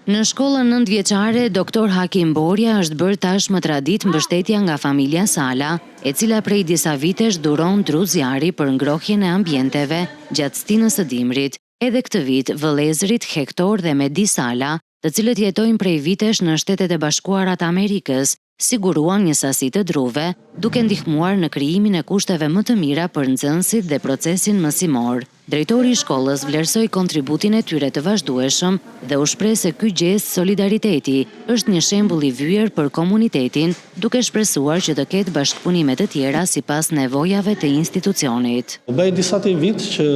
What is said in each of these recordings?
Në shkollën nëntëvjeçare Doktor Hakim Borja është bërë tashmë traditë mbështetja nga familja Sala, e cila prej disa vitesh dhuron dru zjarri për ngrohjen e ambienteve gjatë stinës së dimrit. Edhe këtë vit, vëllezërit Hektor dhe Medi Sala, të cilët jetojnë prej vitesh në Shtetet e Bashkuara të Amerikës, siguruan një sasi të druve, duke ndihmuar në krijimin e kushteve më të mira për nxënësit dhe procesin mësimor. Drejtori i shkollës vlerësoi kontributin e tyre të vazhdueshëm dhe u shpreh se ky gjest solidariteti është një shembull i vyer për komunitetin, duke shpresuar që të ketë bashkëpunime të tjera sipas nevojave të institucionit. U bë disa vit që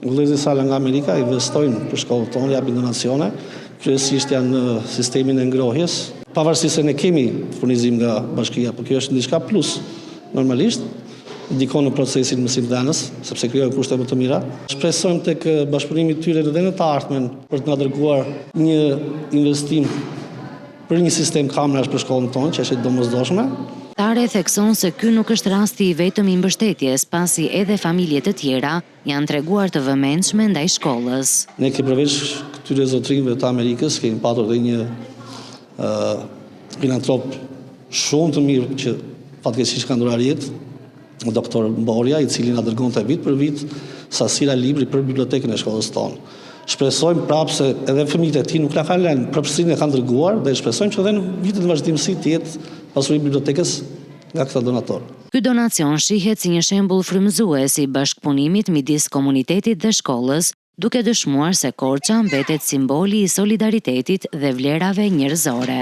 vëllezërit Sala nga Amerika investojnë për shkollën tonë, japin donacione, Kryesisht janë në sistemin e ngrohjes. Pavarësisht se ne kemi furnizim nga bashkia, por kjo është diçka plus. Normalisht ndikon në procesin mësimdhënës, sepse krijon kushte më të mira. Shpresojmë tek bashkëpunimi i tyre edhe në të ardhmen për të na dërguar një investim për një sistem kamerash për shkollën tonë, që është e domosdoshme. Tare thekson se ky nuk është rasti i vetëm i mbështetjes, pasi edhe familje të tjera Janë treguar të vëmendshme ndaj shkollës. Ne kemi përveç këtyre zotërinjve të Amerikës, kemi patur dhe një filantrop shumë të mirë që fatkeqësisht ka ndërruar jetë, doktor Borja, i cili na dërgonte vit për vit sasira libri për bibliotekën e shkollës tonë. Shpresojmë prapë se edhe fëmijët e tij nuk na kanë lënë, prapë na kanë dërguar dhe shpresojmë që edhe në vitet në vazhdimësi të jetë pasuri e bibliotekës nga këta donatorë. Ky donacion shihet si një shembull frymëzues i bashkëpunimit midis komunitetit dhe shkollës, duke dëshmuar se Korça mbetet simboli i solidaritetit dhe vlerave njerëzore.